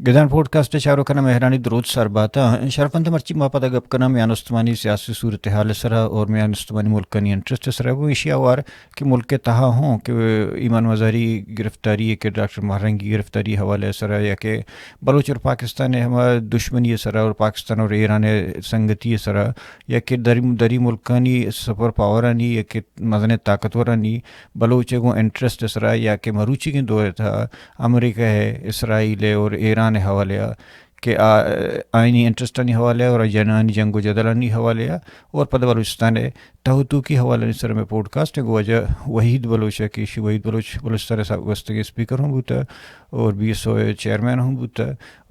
گدان پوڈکاسٹ ءِ چاروکاں مہرانی دروت سر بات۔ شرفمند، مرچی ما پدا گپ کناں میان استمانی سیاسی صورتحال ءِ سرا اور میان استمانی ملکانی انٹرسٹ ءِ سرا، گوں ایشی ءَ ہوار کہ ملک ءِ تہا ہوں کہ ایمان مزاری گرفتاری ءَ کہ ڈاکٹر ماہ رنگی گرفتاری ءِ حوالے ءِ سرا یا کہ بلوچ اور پاکستان ءِ ہما دشمنی ءِ سرا اور پاکستان اور ایران ءِ سنگتی ءِ سرا یا کہ دری، دری ملکانی سپر پاورانی یا کہ مزنیں طاقتورانی بلوچ ءِ گوں انٹرسٹ ءِ سرا یا کہ مروچیگیں دور ءِ تہا امریکہ ءِ، اسرائیل ءِ اور ایران ءِ حوالے ءَ کہ آ، آئینی انٹرسٹانی حوالے ءَ اور جنانی جنگ و جدلانی حوالے ءَ اور پدا بلوچستان ءِ تہ و توکی حوالانی سر ءَ مئے پوڈکاسٹ ءِ گوں واجہ وحید بلوچ ءَ کہ ایشی وحید بلوچ بلوچستان ءِ سا-، گوستگیں اسپیکر ہم بوتہ اور بی ایس او ءِ چیئرمین ہم بوتہ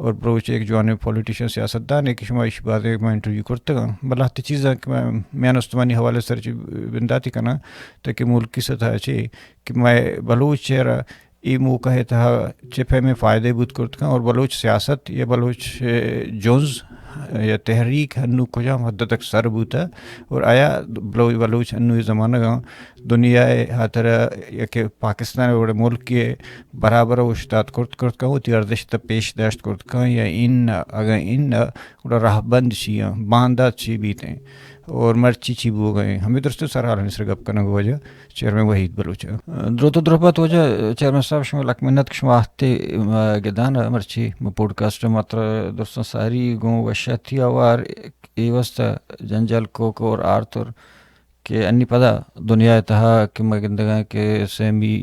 اور بلوچ ءِ یک جوانیں پولیٹیشن، سیاستدانے کہ شما ایشی بازیں ما انٹرویو کرتگاں۔ بلے لہتے چیزاں کہ من میان استمانی حوالے ءِ سر ءَ چہ بنداتی کناں تاکہ ملکی سطح ءَ چہ کہ مئے بلوچ ءَ را اے موقع ءِ تہا چہ پیمیں فائدہ بوت کرت کن اور بلوچ سیاست یا بلوچ، اے، جنز یا تحریک ہنو کجام حد تک سر بوتہ اور آیا بلو-، بلوچ ہنو اے زمانگاں دنیا ءِ ہاترا یا کہ پاکستان ءِ وڑیں ملک ءِ برابر اوشتات کرت کرت کن، وتی ارزشت پیش داشت کرت کن یا ان، اگاں ان، گڑا راہبند چی آں، باندات چی بیتیں اور مرچی چی بوگا ایں؟ ہمے درستیں سرحالانی سر ءَ گپ کنگ واجہ چیئرمین وحید بلوچ ءَ۔ دروت و درہبات واجہ چیئرمین صاحب، شما لک منت کہ شما آہتے، م-، گدان ءَ مرچی مئے پوڈکاسٹ ءَ ماترا درستاں ساری گوں وشاتی آوار اے واسطہ جنجال کوک اور آرتر کہ انی پدا دنیا ءِ تہا کہ ما گندگاں کہ سیمی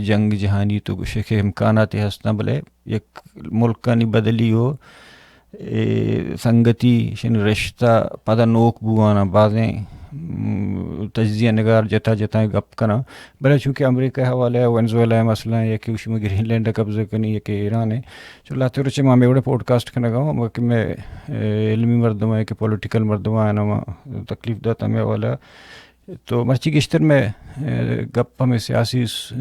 جنگ جہانی تو گوشے کہ امکاناتے ہستاں، بلے یک ملکانی بدلی و اے سنگتی شن رشتہ پدا نوک بواناں، بازیں، م، تجزیہ نگار جتا جتا گپ کناں، بلے چونکہ امریکہ ءِ حوالہ ءَ ونزویلا ءِ مسئلہ ایں، یکے گوشی ما گرین لینڈ ءَ قبضہ کنی، یکے ایران ءَ، چو لہتے روچے ما ہمے وڑیں پوڈکاسٹ کنگا اوں، ما کہ مئے، اے، علمی مردم ایں کہ پولیٹیکل مردم ایں، ما تکلیف دات ہمے حوالہ ءَ۔ تو مرچی گیشتر مئے، اے، گپ ہمے سیاسی س-،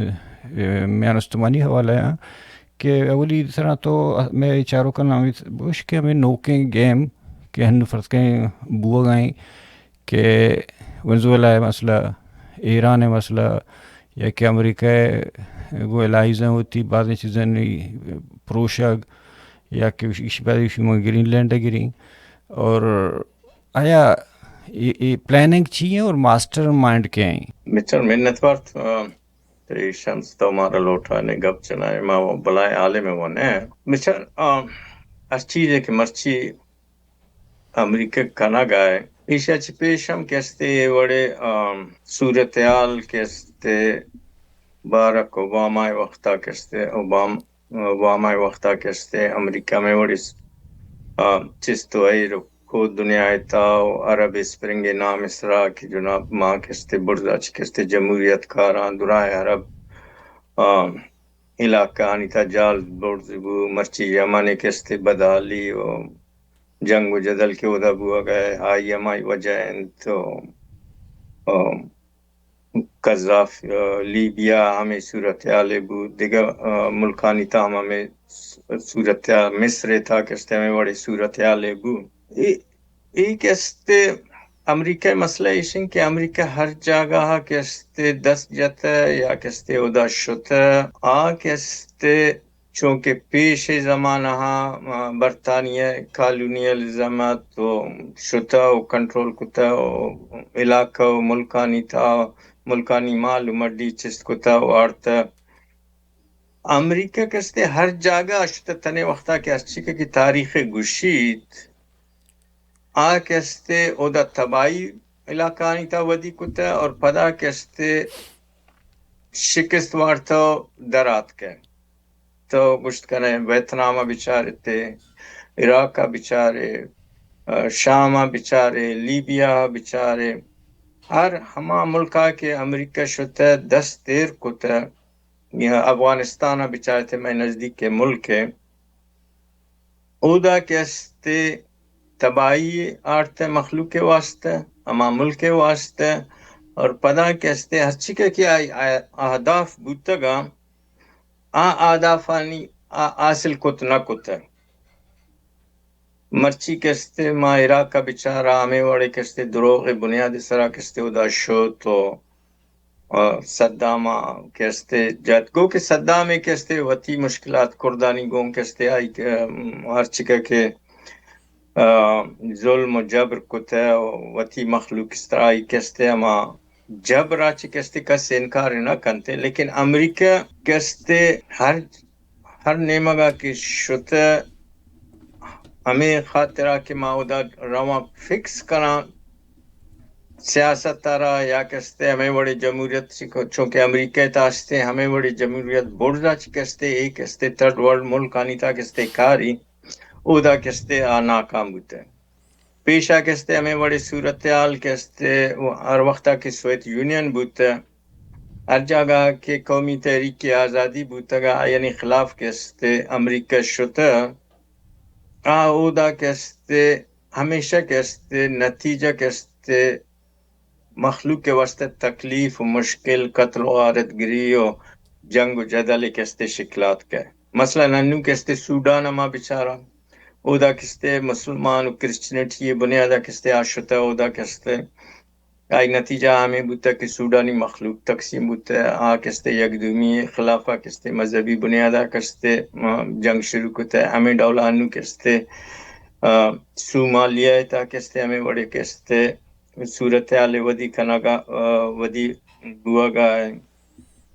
اے، میان استمانی حوالہ ءَ کہ اولی سرا تو مئے چاروکاں ہمے بگوش کہ ہمے نوکیں گیم کہ ہنو فرض کن بوگا ایں کہ ونزویلا ءِ مسئلہ، ایران ءِ مسئلہ یا کہ امریکہ ءِ گوں الائزاں وتی بازیں چیزانی پروشگ یا کہ ایش-، ایشی بعد ایشی ما گرین لینڈ ءَ گریں اور آیا اے، اے پلاننگ چی ایں اور ماسٹر مائنڈ کئے ایں؟ بچار منتوار، آ، تئی شمس تو مارا لوٹائنے گپ جنائے، ما بلائیں عالم ءَ ونے۔ بچار، آ، ہر چیزے کہ مرچی امریکہ کنگ ءَ ایں، ایشی ءَ چہ پیش ہم کہ استے اے وڑے، آ، صورتحال کہ استے باراک اوباما ءِ وقتا کہ استے اوبام-، اوباما ءِ وقتا کہ استے امریکہ ہمے وڑے س-، آ، چست و ایر کو دنیا ءِ تہا و عرب اسپرنگ ءِ نام ءِ سرا کہ جناب ما کہ استے برزا چہ کہ استے جمہوریت کاراں درائیں عرب، آ، علاقہ آنی تہا جال برز بو، مرچی یمن ءِ کہ استے بدحالی و جنگ و جدل کہ اودا بوگ ءَ آئی ہمائی وجہ انت و، آ، قذافی، آ، لیبیا ہمے صورتحالے بو، دگہ، آ، ملکانی تہا ہم ہمے س-، صورتحال، مصر ءِ تہا کہ استے ہمے وڑے صورتحالے بو۔ اے، اے کہ استے امریکہ ءِ مسئلہ ایش انت کہ امریکہ ہر جاگہ ءَ کہ استے دست جتہ یا کہ استے اودا شتہ، آ کہ استے چونکہ پیش ءِ زمانہ ءَ، آ، برطانیہ کالونیلزم ات و شتہ و کنٹرول کتہ و علاقہ و ملکانی تہا، ملکانی مال و مڈی چست کتہ و آرتہ۔ امریکہ کہ استے ہر جاگہ ءَ شتہ، تنے وقتا کہ ہرچی کہ، کہ تاریخ ءَ گوشیت، آ کہ استے اودا تباہی علاقہ آنی تہا ودی کتہ اور پدا کہ استے شکست وارتہ و در آتکہ۔ تو گوشت کنے ویتنام ءَ بچارتے، عراق ءَ بچارے، آ، شام ءَ بچارے، لیبیا ءَ بچارے، ہر ہما ملک ءَ کہ امریکہ شتہ دست ایر کتہ، یا افغانستان ءَ بچارتے، مئے نزدیک ءِ ملک ءَ، اودا کہ استے تباہی آرتہ مخلوق ءِ واسطہ، ہما ملک ءِ واسطہ، اور پدا کہ استے ہرچی کہ، کہ آئی، آ، اہداف بوتگاں، آ اہدافانی آ حاصل کت نہ کتہ۔ مرچی کہ استے ما عراق ءَ بچارا، ہمے وڑے کہ استے دروغ ءِ بنیاد ءِ سرا کہ استے اودا شت و، آ، صدام ءَ کہ استے جت۔ گو کہ صدام ءَ کہ استے وتی مشکلات کردانی گوں کہ استے آئی، آ، ہرچکہ کہ، آ، ظلم و جبر کتہ و وتی مخلوق سرا آئی کہ استے ہما جبر ءَ چہ کہ استے کس انکار نہ کنتے، لیکن امریکہ کہ استے ہر، ہر نیمگ ءَ کہ شتہ ہمے خاطر ءَ کہ ما اودا رواں فکس کناں سیاست ءَ را یا کہ استے ہمے وڑیں جمہوریت چی کو-، چونکہ امریکہ ءِ تہا استے ہمے وڑیں جمہوریت برز ءَ چی کہ استے اے کہ استے تھرڈ ورلڈ ملکانی تہا کہ استے کاری اودا کہ استے آ ناکام بوتہ۔ پیش ءَ کہ استے ہمے وڑیں صورتحال کہ استے ہر وخت ءَ کہ سوویت یونین بوتہ، ہر جاگہ کہ قومی تحریک آزادی بوتگ ءَ آیانی خلاف کہ استے امریکہ شتہ، آ اودا کہ استے ہمیشہ کہ استے نتیجہ کہ استے مخلوق ءِ واستہ تکلیف و مشکل، قتل و غارت گری و جنگ و جدل کہ استے شکلات کہ۔ مثلاً انو کہ استے سوڈان ءَ ما بچاراں، اودا کہ استے مسلمان و کرسچنٹی بنیاد ءَ کہ استے آ شتہ، اودا کہ استے آئی نتیجہ ہمے بوتہ کہ سوڈانی مخلوق تقسیم بوتہ، آ کہ استے یک دومی خلاف ءَ کہ استے مذہبی بنیاد ءَ کہ استے، آ، جنگ شروع کتہ۔ ہمے ڈول ءَ انو کہ استے، آ، صومالیہ ءِ تہا کہ استے ہمے وڑے کہ استے صورتحال ودی کنگ ءَ، آ، ودی بوگ ءَ۔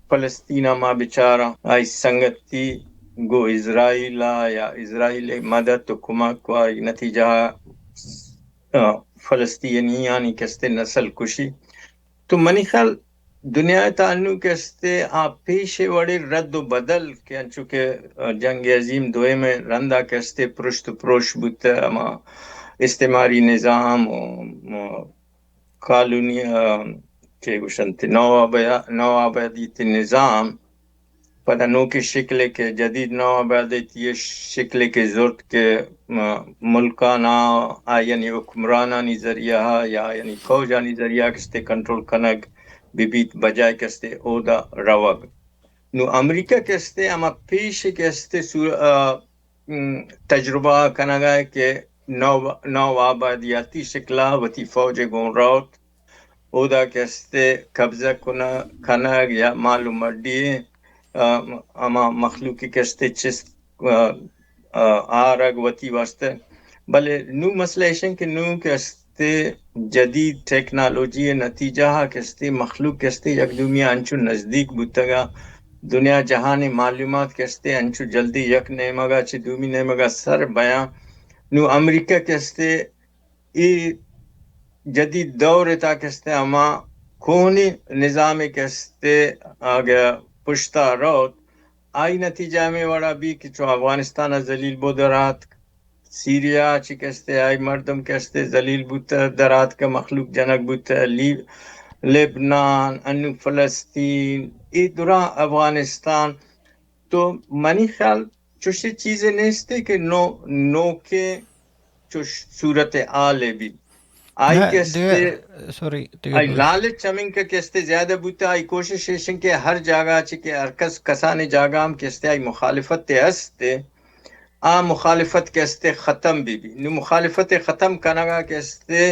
فلسطین ءَ ما بچاراں، آئی سنگتی گوں اسرائیل ءَ یا اسرائیل ءِ مدد و کمک و آئی نتیجہ ءَ، آ، فلسطینیانی کہ استے نسل کشی۔ تو منی خیال دنیا ءِ تہا انو کہ استے آ پیش ءِ وڑیں رد و بدل کہ انچو کہ، آ، جنگ عظیم دوئم ءِ رند ءَ کہ استے پرشت و پروش بوتہ، ہما استعماری نظام و، آ، کالونی، آ، چے گوشنت، نوآبیا-، نوآبادیاتی نظام پدا نوکیں شکلے کہ جدید نوآبادیاتی شکلے کہ زرت کہ، آ، ملکانا آیانی حکمرانانی ذریعہ یا آیانی فوجانی ذریعہ کہ استے کنٹرول کنگ بہ بیت، بجائے کہ استے اودا روگ۔ نو امریکہ کہ استے ہما پیش کہ استے سو-، آ، م، تجربہ کنگ ءَ کہ نو، نوآبادیاتی شکل ءَ وتی فوج ءَ گوں روت، اودا کہ استے قبضہ کن-، کنگ یا مال و مڈی، آ، ہما مخلوقی کہ استے چست، آ، آ، آرگ وتی واستہ۔ بلے نو مسئلہ ایش انت کہ نو کہ استے جدید ٹیکنالوجی ءِ نتیجہ ءَ کہ استے مخلوق کہ استے یک دومی ءَ انچو نزدیک بوتگ ءَ، دنیا جہان ءِ معلومات کہ استے انچو جلدی یک نیمگ ءَ چہ دومی نیمگ ءَ سر بیاں۔ نو امریکہ کہ استے اے جدید دور ءِ تہا کہ استے ہما کوہنیں نظام ءَ کہ استے اگہ پشتا روت، آئی نتیجہ ہمے وڑا بی کہ چو افغانستان ءَ ذلیل بو دراتک، سیریا چی کہ استے آئی مردم کہ استے ذلیل بوتہ، دراتکہ مخلوق جنگ بوتہ، لی-، لبنان، انو فلسطین، اے دراہ افغانستان۔ تو منی خیال چوشیں چیزے نیستے کہ نو-، نوکیں چوش صورت حالے بی۔ آئی نہ، کہ استے، دگہ، سوری، دگہ آئی دوست۔ لالچ ہمینکہ کہ استے زیادہ بوتہ، آئی کوشش ایشن کہ ہر جاگہ چی کہ ہر کس، کسانیں جاگہ ہم کہ استے آئی مخالفت استے، آ مخالفت کہ استے ختم بی بی۔ نو مخالفت ختم کنگا کہ استے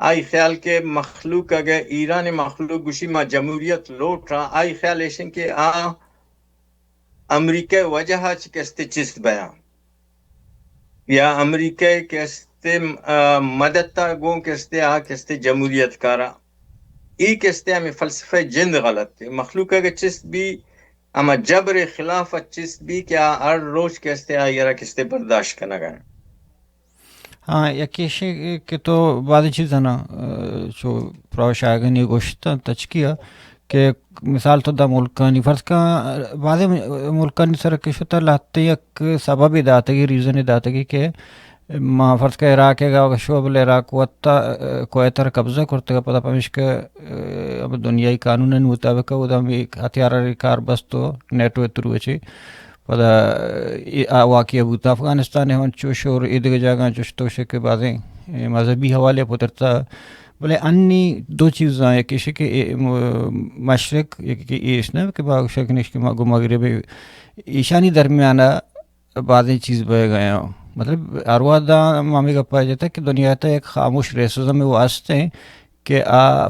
آئی خیال کہ مخلوق اگہ ایران مخلوق گوشی ما جمہوریت لوٹاں، آئی خیال ایشن کہ آ امریکہ وجہ ءَ چہ کہ استے چست بیاں یا امریکہ کہ استے، آ، مدد ءَ گوں کہ استے آ کہ استے جمہوریت کاراں۔ اے کہ استے ہمیں فلسفہ جند غلط ہے۔ مخلوق اگہ چست بی، ہما جبر خلاف چست بی کہ آ ہر روچ کہ استے آئی را کہ استے برداشت کنگا۔ ہاں، یکے ایشی کہ تو بازیں چیزانا، آ، چو پراش آگنی گوشت تچکی ءَ کہ مثال تو دا ملکانی فرض کن، بازیں ملکانی سر کہ شتا لہتے یک سبب داتگی، ریزن داتگی کہ ما فرض کن عراق ءَ گا شو بلے عراق وتا، آ، کویت ءَ قبضہ کرتگ، پدا پمیشکہ، آ، اب دنیای قانون مطابق اودا ہم ایک ہتھیار کار بست و نیٹو ترو چی پدا اے آ واقعہ بوت افغانستان ءَ ہم انچوش اور اے دگہ جاگہاں چوش تو شے کہ بازیں، اے، مذہبی حوالے پترتا۔ بلے انی دو چیزاں، یک ایش کہ اے م-، مشرق، یک کہ ایش نہ کہ ما شک نش کہ ما گو مغرب، ایشانی درمیان بازیں چیز بہ گئے ہیں۔ مطلب ہر وہد ما ہمیں گپا جتا کہ دنیا تا ایک خاموش ریسزم واسطے کہ آ، آ،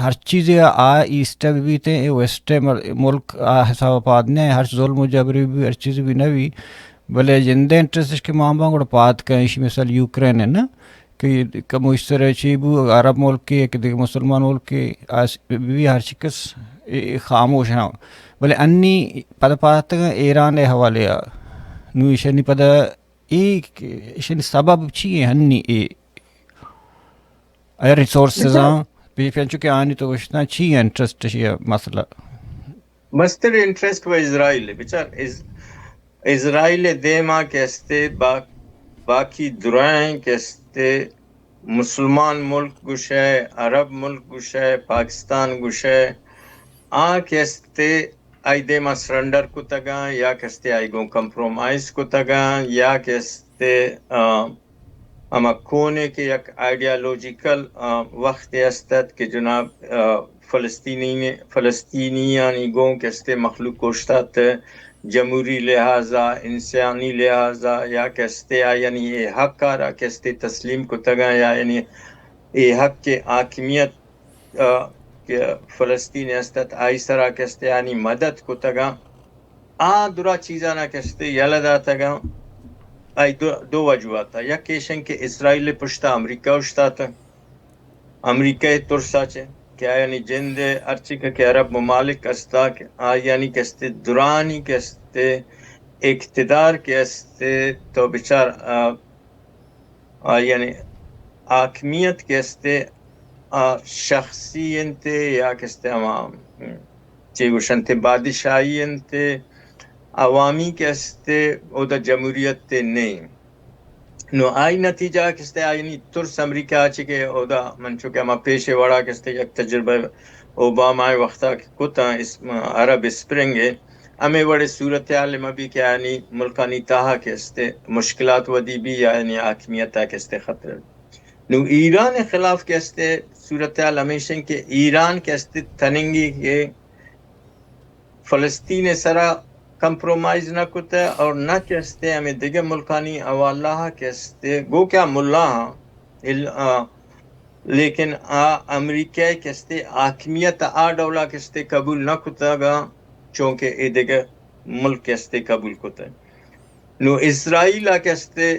ہر چیزے آ ایسٹ ء بہ بیت، اے ویسٹ ء مر-، ملک آ حساب ء پاد نہ، ہرچ ظلم و جبری بہ بی، ہر چیز بہ نہ بی، بلے جندے انٹرسٹ اش کہ مان باں گڑا پاد کن، ایشی مثال یوکرین ء نا، کہ کمو ایشی سر ء چی بو، عرب ملک ء کہ دگہ مسلمان ملک ء آس-، بہ بی ہر چی کس اے، اے خاموش ہاں۔ بلے انی پد پاتگ ایران ء حوالے ء۔ نو ایشانی پد اے، ایشانی سبب چی اے ہنی اے؟ اے ریسورسز آں، پی-، پینچو کہ آنی تو گوشتاں چی انٹرسٹ اش یا مسئلہ؟ مستر انٹرسٹ و اسرائیل ء۔ بچار اس-، اسرائیل ء دیما کہ استے با-، باقی درائیں کہ استے مسلمان ملک گوشے، عرب ملک گوشے، پاکستان گوشے، آ کہ استے آئی دیما سرنڈر کتگاں یا کہ استے آئی گوں کمپرومائز کتگاں یا کہ استے، آ، ہما کونے کہ یک آئیڈیالوجیکل، آ، وختے است ات کہ جناب، آ، فلسطینی نے، فلسطینیانی گوں کہ استے مخلوق کشتات، جمہوری لحاظا، انسانی لحاظا یا کہ استے آیانی اے حق آرا کہ استے تسلیم کتگاں یا یعنی اے حق کہ حاکمیت، آ، کہ فلسطین است ات، آئی سرا کہ استے آنی مدد کتگاں۔ آ درا چیزانا کہ استے یلہ داتگاں۔ آئی دو، دو وجوہاتا۔ یک ایشن کہ اسرائیل پشتا امریکہ اوشتاتہ۔ امریکہ ء ترس ء چہ کہ آیانی جند ء ہرچی کہ، کہ عرب ممالک استا کہ آیانی کہ استے درانی کہ استے اقتدار کہ استے تو بچار، آ، آیانی حاکمیت کہ استے، آ، شخصی انت یا کہ استے ہما، چی گوشنت بادشاہی انت، عوامی کہ استے اودا جمہوریت نہیں۔ نو آئی نتیجہ کہ استے آئینی ترس امریکہ ء چہ کہ اودا من چو کہ ہما پیش وڑا کہ استے یک تجربہ اوباما ء وختا کہ کتاں اس-، عرب اسپرنگ ء ہمے وڑے صورتحال مہ بی کہ آیانی ملکانی تہا کہ استے مشکلات ودی بی یا یعنی حاکمیت ء کہ استے خطرہ۔ نو ایران ء خلاف کہ استے صورتحال ہمیش انت کہ ایران کہ استے تننگی کہ فلسطین ء سرا کمپرومائز نہ کتہ اور نہ کہ استے ہمیں دگہ ملکانی حوالہ کہ استے گو کیا ملا ہاں ال-، آ، لیکن آ امریکہ کہ استے حاکمیت آ ڈولا کہ استے قبول نہ کتگا چونکہ اے دگہ ملک کہ استے قبول کتہ۔ نو اسرائیل کہ استے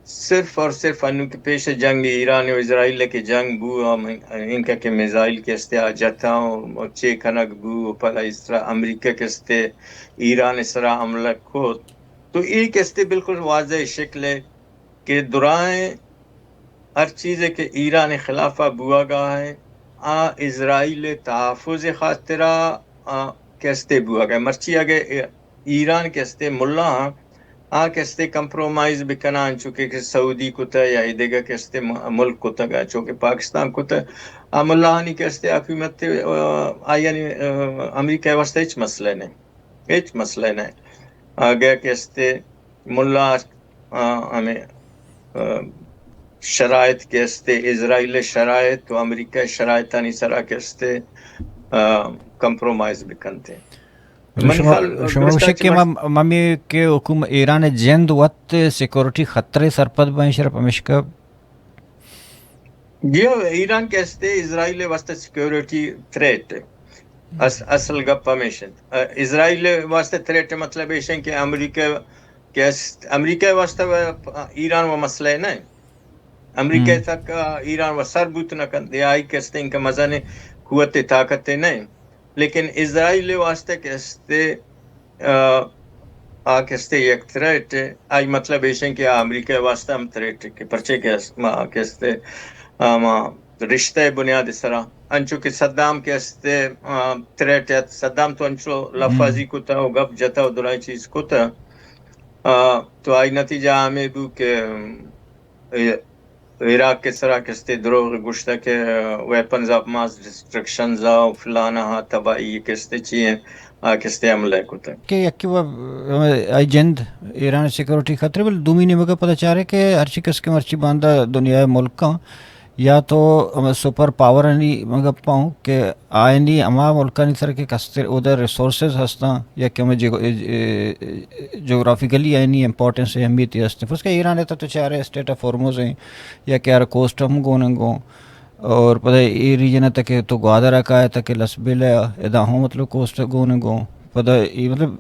صرف اور صرف انو کہ پیش جنگ ایران و اسرائیل کہ جنگ بو، ہم انکا کہ میزائل کہ استے آ جتا و چے کنگ بو، پدا اس طرح امریکہ کہ استے ایران سرا حملہ کت، تو اے کہ استے بالکل واضح شکل ہے کہ درائیں ہر چیزے کہ ایران خلافا بوگا ہے، آ اسرائیل تحفظ خاطرا، آ، کہ استے بوگا ہے۔ مرچی اگے ایران کہ استے ملا ہاں، آ کہ استے کمپرومائز بکناں، چونکہ کہ سعودی کتہ یا ای دگہ کہ استے م-، ملک کتگا، چونکہ پاکستان کتہ، آ ملاہانی کہ استے حکومت، آ، آیانی، آ، امریکہ واسطہ ہچ مسئلہ نہیں، ہچ مسئلہ نہیں۔ آگہ کہ استے ملا، آ، ہمیں، آ، شرائط کہ استے، اسرائیل شرائط و امریکہ شرائطانی سرا کہ استے، آ، کمپرومائز بکنتے۔ من شما، خیال شما درستا گوشے چہ کہ مش- مم-، ممی کہ حکوم-، ایران جند وت سیکورٹی خطرے سرپد بیں شر پمشکا؟ جی، ایران کہ استے اسرائیل واسطہ سیکورٹی تھریٹ۔ اس-، اصل گپ ہمیش انت۔ ا، اسرائیل واسطہ تھریٹ مطلب ایش انت کہ امریکہ کہ است-، امریکہ واسطہ و ایران و مسئلہ نہ انت۔ امریکہ ہم۔ تک، ا، ایران و سر بوت نہ کنت۔ یا آئی کہ استے انکہ مزن قوت طاقت نہ انت۔ لیکن اسرائیل واسطہ کہ استے، آ، آ کہ استے یک تھریٹ، آئی مطلب ایش انت کہ آ امریکہ واسطہ ہم تھریٹ کہ پرچے کہ اس-، ما کہ استے، آ، ما رشتہ بنیاد سرا، انچو کہ صدام کہ استے، آ، تھریٹ ات، صدام تو انچو لفاظی ہم۔ کتا و گپ جتا و درائیں چیز کتا، آ، تو آئی نتیجہ ہمیں بو کہ، اے، عراق کے سرا کہ استے دروغ گوشتہ کہ ویپنز آف ماس ڈسٹرکشنز آ و فلانا ہا تباہی کہ استے چی ہیں، آ کہ استے حملہ کتہ۔ کہ یکی و، آئی جند ایران سیکورٹی خطرے، بل دومی نیمگا پدا چارے کہ ہرچی کس کہ مرچی باندا دنیا ملکاں یا تو ہمے سپر پاورانی من گپاں کہ آیانی ہما ملکانی سر کہ کستر اودا ریسورسز ہستاں یا کہ ہمے جیو-، جیوگرافیکلی آیانی امپورٹنس اہمیتی ہستیں۔ فرض کہ ایران ء تو چارے اسٹریٹ آف ہرمز ہیں یا کہ ہر کوسٹ ہم گون گون۔ اور پدا اے ریجن ء تک تو گوادر ء کائے تک لسبیلہ ء ادا ہوں مطلب کوسٹ گون گون پدا اے مطلب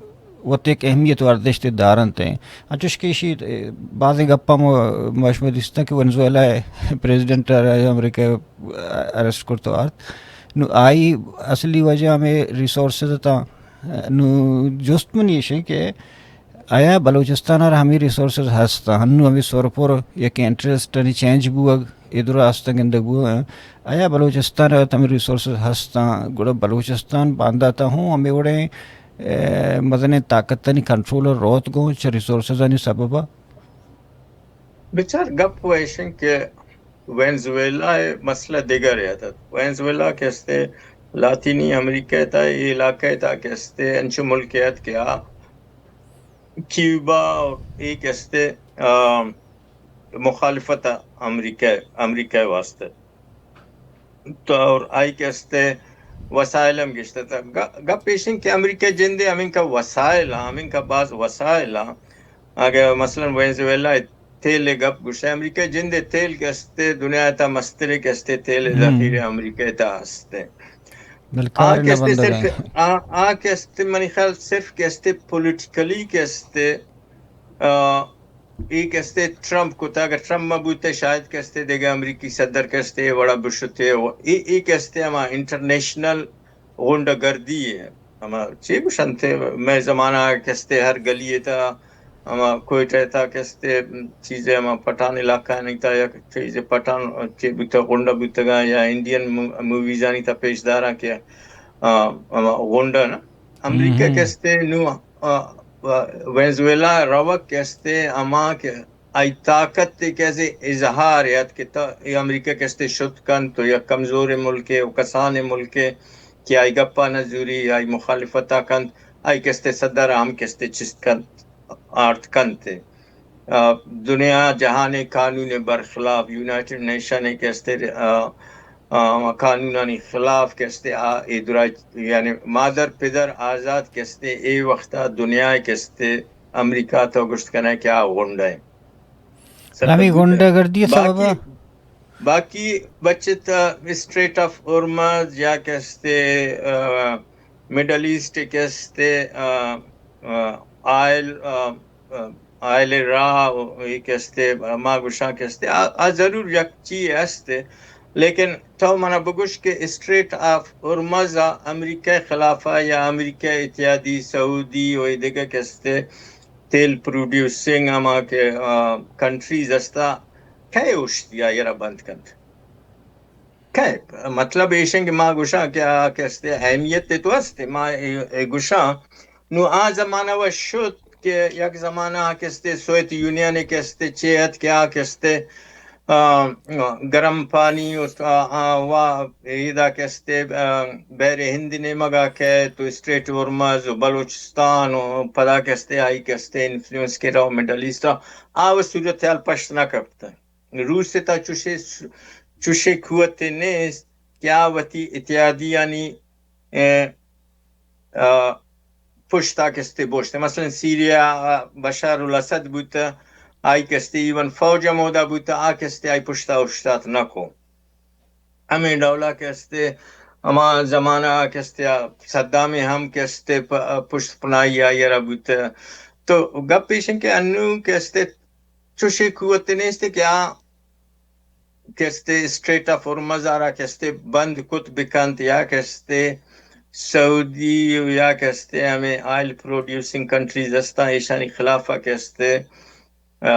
وت ایک اہمیت و ارزشت دارنت ہیں۔ انچوش کہ ایشی بازیں گپاں ما شما دیستاں کہ ونزویلا ء پریزیڈنٹ ء امریکہ ء اریسٹ کرت و آرت۔ نو آئی اصلی وجہ ہمیں ریسورسز تاں۔ نو جست منی ایش کہ آیا بلوچستان ء را ہمے ریسورسز ہست؟ ہنو ہمے سرپر یک انٹرسٹ انی چینج بوگ، اے درا ہست گندگ بوگ۔ آیا بلوچستان ء ہمے ریسورسز ہست؟ گڑا بلوچستان باندات ء ہوں ہمے وڑیں، اے، مزنیں طاقتانی کنٹرول ء روت گوں چہ ریسورسز آنی سبب ء؟ بچار گپ و ایشن کہ وینزویلا ء مسئلہ دگرے ات۔ وینزویلا کہ استے لاطینی امریکہ ء تھا، اے علاقہ ء تھا کہ استے انچو ملک ات کہ آ کیوبا اور اے کہ استے، آ، مخالفت امریکہ، امریکہ واسطے۔ تو اور آئی کہ استے وسائل ہم گشتہ تھا۔ گ-، گپ ایشن کہ امریکہ جندے ہمیں کا وسائل ہاں، ہمیں کا بعض وسائل ہاں۔ اگر مثلاً وینزویلا تیل گپ گوشے، امریکہ جندے تیل کہ استے دنیا تا مسترے کہ استے تیل ذخیرہ امریکہ تا استے۔ آ کہ استے صرف، آ، آ کہ استے منی خیال صرف کہ استے پولیٹیکلی کہ استے، آ، اے کہ استے ٹرمپ کتا، اگر ٹرمپ مہ بوتے شاید کہ استے دیگہ امریکی صدر کہ استے وڑا بشتے و اے، اے کہ استے ہما انٹرنیشنل غنڈہ گردی ہے۔ ہما چی گوشنتے، مئے زمانہ کہ استے ہر گلی تا، ہما کوئٹہ تا کہ استے چیزے ہما پٹھان علاقہ نہیں تا یا چیزے پٹھان چی بوتا غنڈہ بوتگا یا انڈین مو-، موویزانی تا پیش دارا کہ، آ، ہما غنڈہ نا۔ امریکہ کہ استے نو، آ، آ، وینزویلا روک کہ استے ہما کہ آئی طاقت تے کہ استے اظہار یات کہ تا اے امریکہ کہ استے شت کنت تو یک کمزور ملکے و کسان ملکے کہ آئی گپا نہ زوری، آئی مخالفتا کنت، آئی کہ استے صدر ہم کہ استے چست کنت، آرت کنت۔ آ، دنیا جہان قانون برخلاف، یونائیٹڈ نیشن کہ استے، آ، آ، قانونانی خلاف کہ استے آ، اے درا، یعنی مادر پدر آزاد کہ استے اے وقتا دنیا کہ استے امریکہ تو گشت کنے کہ آ غنڈہ ہے۔ ہمیں غنڈہ گردی سبب باقی، باقی بچت، آ، اسٹریٹ آف ہرمز یا کہ استے، آ، مڈل ایسٹ کہ استے، آ، آ، آئل، آ، آ، آئل راہ و اے کہ استے، آ، ما گوشاں کہ استے، آ، آ ضرور یک چی استے، لیکن تو منا بگوش کہ اسٹریٹ آف ہرمز آ امریکہ خلافا یا امریکہ اتحادی سعودی و اے دگہ کہ استے، تیل پروڈیوسنگ ہما کہ، آ، کنٹریز استا، کئے اوشتی آئی را بند کنت؟ کئے؟ مطلب ایشن کہ ما گوشاں کہ آ کہ استے اہمیت تو است، ما اے، اے گوشاں، نو آ زمانہ و شد کہ یک زمانہ آ کہ استے سوویت یونین کہ استے چے ات کہ آ کہ استے آ، گرم پانی اس-، آ، آ، وا ایدا کہ استے، آ، بحر ہند نیمگا کہ تو اسٹریٹ ہرمز و بلوچستان و پدا کہ استے آئی کہ استے انفلوئنس کہ رو مڈل ایسٹ آ، آ و صورتحال پشت نہ کپت۔ روس تا چوشے، چوشے قوت نیست کہ آ وتی اتحادیانی، اے، آ، پشتا کہ استے بوشت۔ مثلاً سیریا، آ، بشار الاسد بوت، آئی کہ استے ایون فوج ہم اودا بوت، آ کہ استے آئی پشتا اوشتات نہ کو۔ ہمیں ڈولا کہ استے ہما زمانہ کہ استے آ صدام ہم کہ استے پ-، پشت پناہی آئی را بوت۔ تو گپ ایشن کہ انو کہ استے چوشے قوت نیست کہ آ کہ استے اسٹریٹ آف ہرمز آرا کہ استے بند کت بکنت یا کہ استے سعودی یا کہ استے ہمیں آئل پروڈیوسنگ کنٹریز استا ایشانی خلافا کہ استے، آ،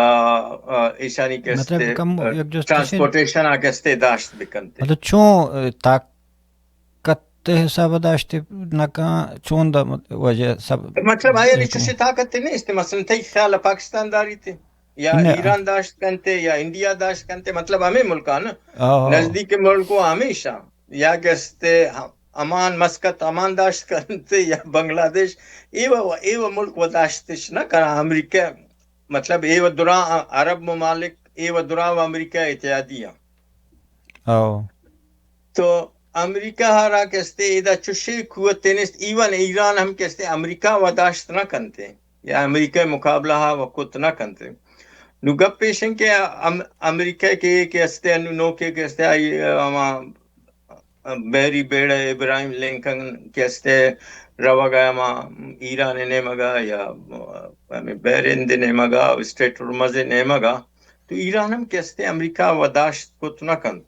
آ، ایشانی کہ مطلب استے، کم آ، یک جست ٹرانسپورٹیشن آ کہ استے داشت بکنت۔ مطلب چون، آ، طاقت حساب داشت نکاں، چون دا وجہ سب مطلب آیا چوشی طاقت نیست۔ مثلاً تئی خیال پاکستان داری تے؟ یا ایران داشت کنتے یا انڈیا داشت کنتے، مطلب ہمیں ملکاں نا، نزدیک ملک و ہمیشہ یا کہ استے امان، مسقط امان داشت کنتے یا بنگلہ دیش، ایوہ، ایوہ ملک و داشتش نہ کنا امریکہ، مطلب ایوہ درا عرب ممالک، ایوہ درا و امریکہ اتحادی ہیں۔ تو امریکہ ہرا کہ استے ادا چشے قوت نیست، ایون ایران ہم کہ استے امریکہ و داشت نہ کنتے۔ یا امریکہ مقابلہ ء و کت نہ کنت۔ نو گپ ایش انت کہ ام-، امریکہ کہ، کہ استے انو نوکے کہ استے آئی، ہما بحری بیڑہ ابراہیم لنکن کہ استے روگا ہما ایران نیمگا یا ہمیں بحرین دے نیمگا، اسٹریٹ ہرمز نیمگا، تو ایران ہم کہ استے امریکہ و داشت کت نہ کنت۔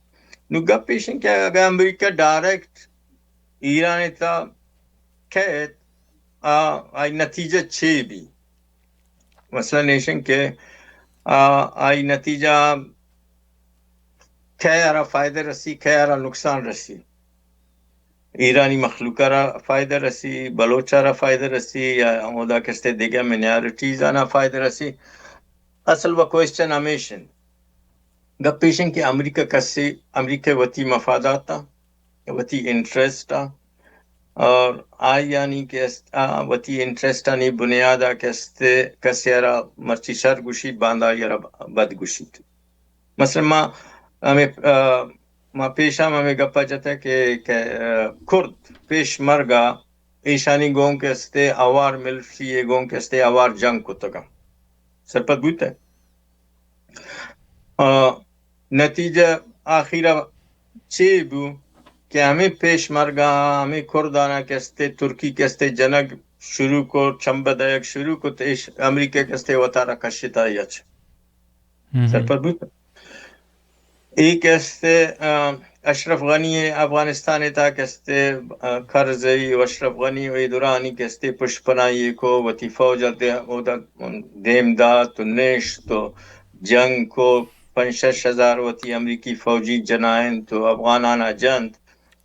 نو گپ ایش انت کہ اگر امریکہ ڈائریکٹ ایران تا کئیت، آ، آئی نتیجہ چے بی؟ مثلاً ایشن کہ، آ، آئی نتیجہ کئے آرا فائدہ رسی، کئے آرا نقصان رسی۔ ایرانی مخلوق آرا فائدہ رسی، بلوچ آرا فائدہ رسی، یا اودا کستے دیگہ منارٹیز آنا فائدہ رسی۔ اصل و کوئسچن ہمیش انت۔ گپ ایش انت کہ امریکہ کسے، امریکہ وتی مفادات آ، وتی انٹرسٹ آ، اور آئی یعنی کہ است-، آ، وتی انٹرسٹ آنی بنیاد آ کہ استے کسے را مرچی شر گوشی، باندا آئی را بد گوشیت۔ مثلاً ما ہمیں، آ، ما پیش ہم ہمیں گپا جتا کہ، کہ، آ، کرد پیش مرگا ایشانی گون کہ استے اوار ملٹری گون کہ استے اوار جنگ کتگا۔ سرپد بوتے؟ آ، نتیجہ آخیرا چے بو کہ ہمیں پیش مرگا، ہمیں کردانا کہ استے ترکی کہ استے جنگ شروع کو، چمبہ دئیگ شروع کو، تو ایش امریکہ کہ استے وتارا کشتا یچ۔ ہم۔ سرپد بوت؟ اے کہ استے، آ، اشرف غنی افغانستان تا کہ استے، آ، کرزئی و اشرف غنی و اے دورانی کہ استے پشت پناہی کو، وتی فوج ء دے-، اودا دیم دات و نشت و جنگ کو، پنچ شش ہزار وتی امریکی فوجی جنائن تو افغانانا جنت۔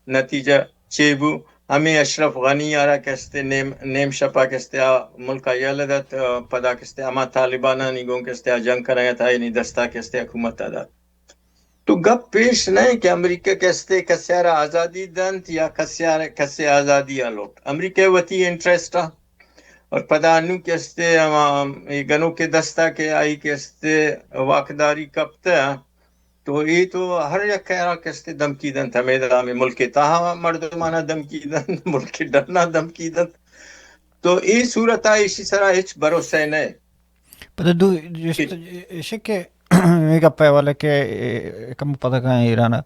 نتیجہ چے بو؟ ہمیں اشرف غنی آرا کہ استے نیم، نیم شپا کہ استے آ ملکا یلہ دات، آ، پدا کہ استے ہما طالبانانی گون کہ استے آ جنگ کنگا تا، یعنی دستا کہ استے حکومت دات۔ تو گپ پیش نہ کہ امریکہ کہ استے کسے آرا آزادی دنت یا کسے آرا، کسے آزادی آ لوٹ۔ امریکہ وتی انٹرسٹ آ اور پدا انو کہ استے ہما اے گنوکے دستا کہ آئی کہ استے واکداری کپتہ، تو اے تو ہر یک ء را کہ استے دھمکی دنت، ہمے ہمے ملک ء تہا مردمانا دھمکی دنت، ملک ء ڈنا دھمکی دنت۔ تو اے صورت ء ایشی سرا ہچ بھروسہ نہ۔ پدا دو جست ایش کہ اے گپ ء حوالہ کہ اے کم پدا کاں ایران ء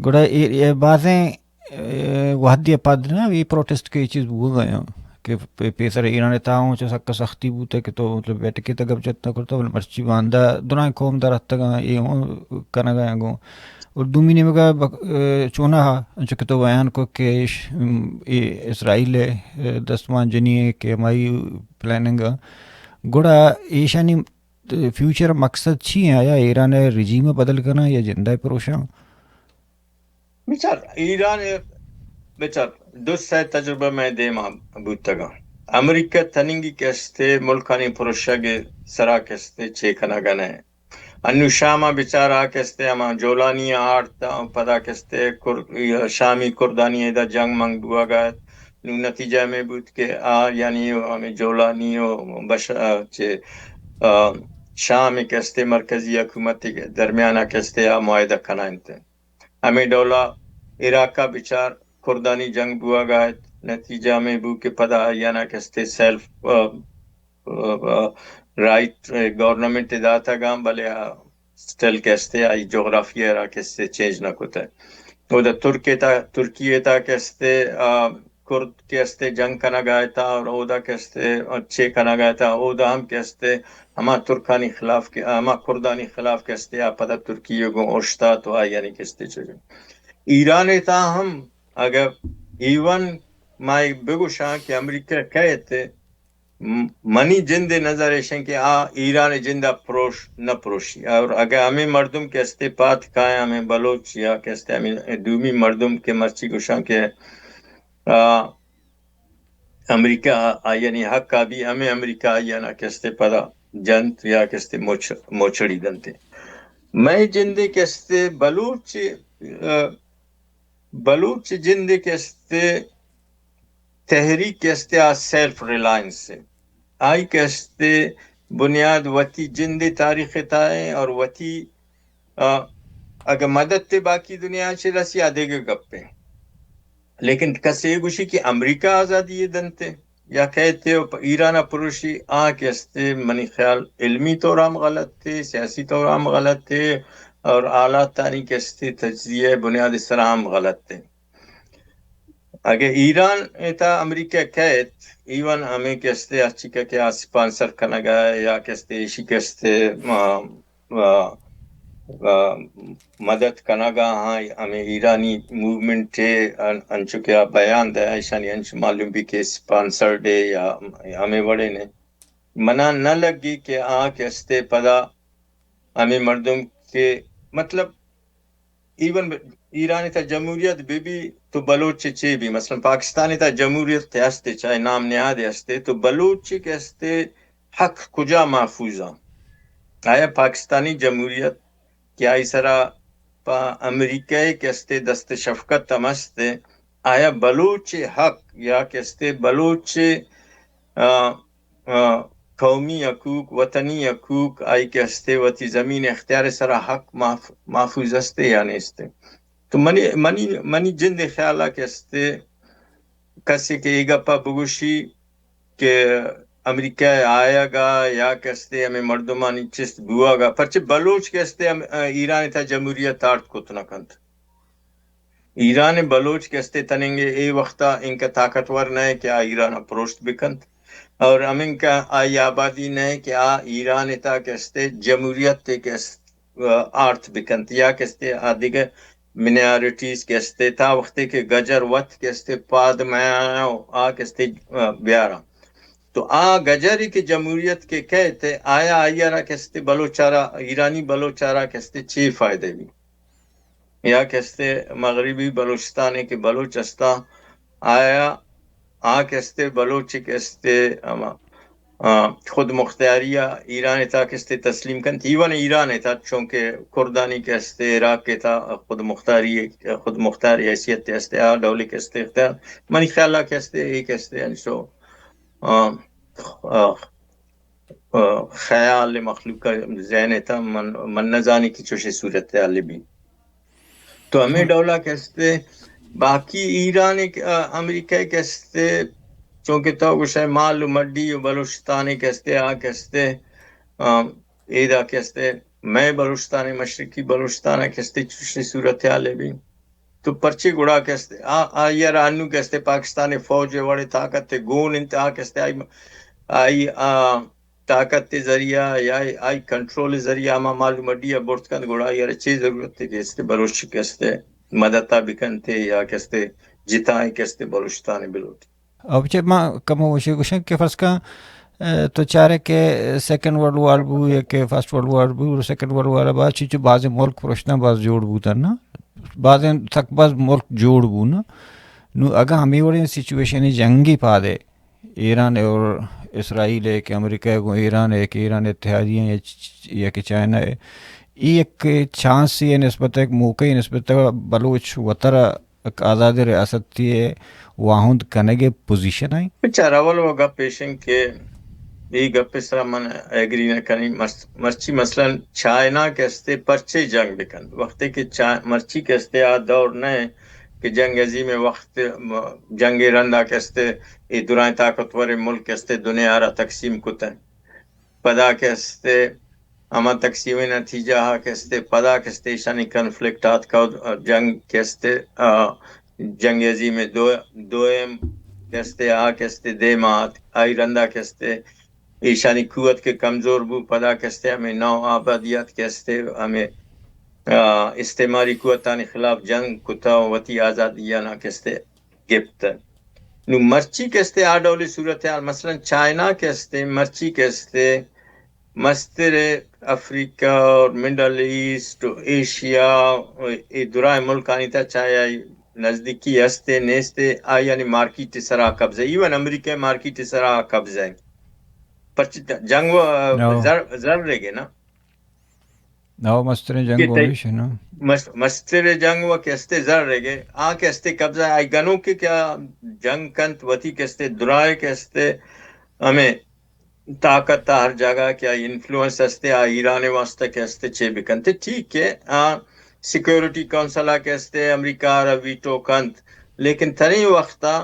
گڑا اے، اے بازیں اے، وہدے ء پد نہ، اے پروٹیسٹ کہ اے چیز بوگ ء آں کہ پے-، پیسر ایران ء تہا اوں چہ سک سختی بوتگ کہ تو مطلب بیٹھک ء تہ گپ جت نہ کرتگ، بلے مرچی باندا درائیں قوم در اتگ آں، اے اوں کنگ ء آں گوں۔ اور دومی نیمگ ء بک-، اے، چوناہا انچو کہ تو بیان کو کہ ایش، ام، اے اسرائیل ء دستمان جنی ء کہ ہمائی پلاننگ ء، گڑا ایشانی فیوچر مقصد چی ایں؟ آیا ایران ء رجیم ء بدل کناں یا جندہ ء پروشاں؟ بچار، ایران ء بچار، دو سئے تجربہ مئے دیما بوتگاں۔ امریکہ تننگی کہ استے ملکانی پروشگ ء سرا کہ استے چے کنگ ء نہ۔ انو شام ء بچار آ کہ استے ہما جولانی ء آرت، پدا کہ استے کر-، شامی کردانی ادا جنگ منگ بوگ ء ات۔ نو نتیجہ ہمے بوت کہ آ یعنی ہمے جولانی و بش-، چے، آ، شام کہ استے مرکزی حکومت درمیان ء کہ استے آ معاہدہ کنائینت۔ ہمے ڈولا عراق ء بچار کردانی جنگ بوگ ء ات، نتیجہ ہمے بو کہ پدا آیانا کہ استے سیلف، آ، آ، آ، رائٹ، آ، گورنمنٹ داتگاں، بلے آ، سٹل کہ استے آئی جغرافیہ را کہ استے چینج نہ کتہ۔ اودا ترک تا، ترکیہ تا کہ استے، آ، کرد کہ استے جنگ کنگ ء ات اور اودا کہ استے چے کنگ ء ات، اودا ہم کہ استے ہما ترکانی خلاف کہ، ہما کردانی خلاف کہ استے آ پدا ترکیہ گوں اوشتات و آیانی کہ استے چے۔ ایران ء تہا ہم اگہ ایون ما اے بگوشاں کہ امریکہ کئیت، م-، منی جند ء نظر ایش انت کہ آ ایران ء جند ء پروش نہ پروشی۔ اور اگہ ہمے مردم کہ استے پاد کائیں، ہمے بلوچ یا کہ استے ہمے دومی مردم کہ مرچی گوشاں کہ، آ، امریکہ آیانی حق ء بی، ہمے امریکہ آیانا کہ استے پدا جنت یا کہ استے مچ-، مچڑی دنت۔ مئے جندے کہ استے بلوچ، آ، بلوچ جندے کہ استے تحریک کہ استے آ سیلف ریلائنس ہے۔ آئی کہ استے بنیاد وتی جندے تاریخ تا ہے اور وتی، آ، اگہ مدد تے باقی دنیا چے رسی آ دیگہ گپے۔ لیکن کسے گوشی کہ امریکہ آزادی دنتے، یا کئیت و پہ ایران ءَ پروشی، آ کہ استے منی خیال علمی طور ہم غلط ہے، سیاسی طور ہم غلط ہے، اور حالاتانی کہ استے تجزیہ بنیاد سرا ہم غلط ہے۔ اگہ ایران ءِ تہا امریکہ کئیت، ایون ہمے کہ استے ہرچی کہ کہ آ سپانسر کنگا یا کہ استے ایشی کہ استے، آ، آ، آ، مدد کنگا ہاں، ہمے ایرانی موومنٹ ءَ ان-، انچو کہ آ بیان دے، ایشانی انچو معلوم بی کہ سپانسرڈ ہے یا ہمے وڑے نے۔ منا نہ لگی کہ آ کہ استے پدا ہمے مردم کہ مطلب ایون ب-، ایران ءِ تہا جمہوریت بہ بی تو بلوچ چے بی؟ مثلاً پاکستان ءِ تہا جمہوریت ہستے، چاہے نام نہادے ہستے، تو بلوچ کہ ہستے حق کجا محفوظ آں؟ آیا پاکستانی جمہوریت کہ آئی سرا پہ امریکہ کہ ہستے دست شفقت ہم ہستے، آیا بلوچ حق یا کہ ہستے بلوچ، آ، آ، قومی حقوق، وطنی حقوق، آئی کہ ہستے وتی زمین اختیار سرا حق محف-، محفوظ ہستے یا نیستے؟ تو منی، منی، منی جند خیال ءَ کہ استے کسے کہ اے گپا بگوشی کہ امریکہ آیگا یا کہ استے ہمیں مردمانی چست بوگا، پرچہ بلوچ کہ استے ہم، ایران تا جمہوریت آرت کت نہ کنت۔ ایران بلوچ کہ استے تننگے اے وقتا انکہ طاقتور نہ کہ آ ایران پروشت بکنت، اور ہمنکہ آئی آبادی نہ کہ آ ایران تا کہ استے جمہوریت کہ است-، آرت بکنت یا کہ استے آ دیگہ منارٹیز کہ استے تا وقتے کہ گجر وت کہ استے پاد میاں آ کہ استے، آ، بیاراں۔ تو آ گجری کہ جمہوریت کہ کہتے آیا آئی را کہ استے بلوچارا، ایرانی بلوچارا کہ استے چی فائدہ بھی؟ یا کہ استے مغربی بلوچستان کہ بلوچ استا، آیا آ کہ استے بلوچ کہ استے ہما، آ، خود مختاری ایران تا کہ استے تسلیم کنت، ایون ایران تا چونکہ کردانی کہ استے عراق تا خود مختاری، خود مختاری حیثیت استے، آ ڈول کہ استے اختیار، منی خیال کہ استے، اے کہ استے انچو، آ، آ، آ، خیال مخلوق ذہن تا من، من نزانی کہ چوشی صورتحال بھی۔ تو ہمیں ڈولا کہ استے، باقی ایران ایک، آ، امریکہ کہ استے، چونکہ تو گوشے مال و مڈی و بلوچستان کہ استے، آ کہ استے، آ، ایدا کہ استے، میں بلوچستان، مشرقی بلوچستان کہ استے چوشی صورتحال بھی۔ تو پرچے گڑا کہ استے، آ، آ، یا رانو کہ استے پاکستان فوج وڑے طاقت گون انت، آ کہ استے آئی، آئی، آ، طاقت ذریعہ یا آئی کنٹرول ذریعہ ہما معلوم ڈیا برت کنت، گڑا آئی را چے ضرورت ہے کہ استے بلوچ کہ استے مدد تا بکنتے یا کہ استے جتائیں کہ استے بلوچستان بلوٹ۔ اب چہ ما کمو وشی گوشن کہ فرض کن، اے، تو چارے کہ سیکنڈ ورلڈ وار بو یا کہ فرسٹ ورلڈ وار بو، سیکنڈ ورلڈ وار بعد چی چو بازیں ملک پرشتن باز جوڑ بوتن نا، بازیں تک باز ملک جوڑ بو نا۔ نو اگاں ہمیں وڑیں سچویشن جنگی پادے ایران اور اسرائیل ہے کہ امریکہ گوں ایران ہے کہ ایران اتحادی ہیں یا چ-، یا کہ چائنا ہے، یہ ایک چانس ہے نسبت، ایک موقع ہے نسبت بلوچ وترا یک آزادیں ریاستے واہند کنگ ءِ پوزیشن ءَ ایں؟ بچار، اول و گپ ایش انت کہ اے گپ ءِ سرا من ایگری نہ کنی۔ مس-، مرچی مثلاً چائنا کہ استے پرچے جنگ بکن؟ وقتے کہ چا-، مرچی کہ استے آ دور نہ کہ جنگ عظیم ءِ وقت، م-، جنگ ءِ رندا کہ استے اے درائیں طاقتور ملک کہ استے دنیا را تقسیم کتن۔ پدا کہ استے ہما تقسیم نتیجہ ہا کہ استے، پدا کہ استے ایشانی کنفلکٹ آتکا، جنگ کہ استے، آ، جنگ عظیم دو، دوئم کہ استے، آ کہ استے دیما آت، آئی رندا کہ استے ایشانی قوت کہ کمزور بو، پدا کہ استے ہمیں نو آبادیات کہ استے ہمیں، آ، استعماری قوتانی خلاف جنگ کتا، وتی آزادیانا کہ استے گپت۔ نو مرچی کہ استے آ ڈولی صورتحال، مثلاً چائنا کہ استے، مرچی کہ استے، مستر افریقہ اور مڈل ایسٹ و ایشیا، اے درائیں ملکانی تا چاہے آئی نزدیکی ہستے نیستے، آئی یعنی مارکیٹ سرا قبضہ، ایون امریکہ مارکیٹ سرا قبضہ ہے۔ پرچہ جنگ و زر، زر رہ گئے نا۔ او مستریں جنگ کہ و تئی ہمیش ہے نا۔ مس-، مستر جنگ و کہ استے زر رہ گئے، آ کہ استے قبضہ آئی گنوکے کہ آ جنگ کنت، وتی کہ استے درائے کہ استے ہمیں طاقت تا ہر جگہ کہ آئی انفلوئنس استے، آ ایران واسطہ کہ استے چے بکنت۔ ٹھیک ہے، آ سیکیورٹی کونسل آ کہ استے امریکہ را ویٹو کنت، لیکن تریں وقتا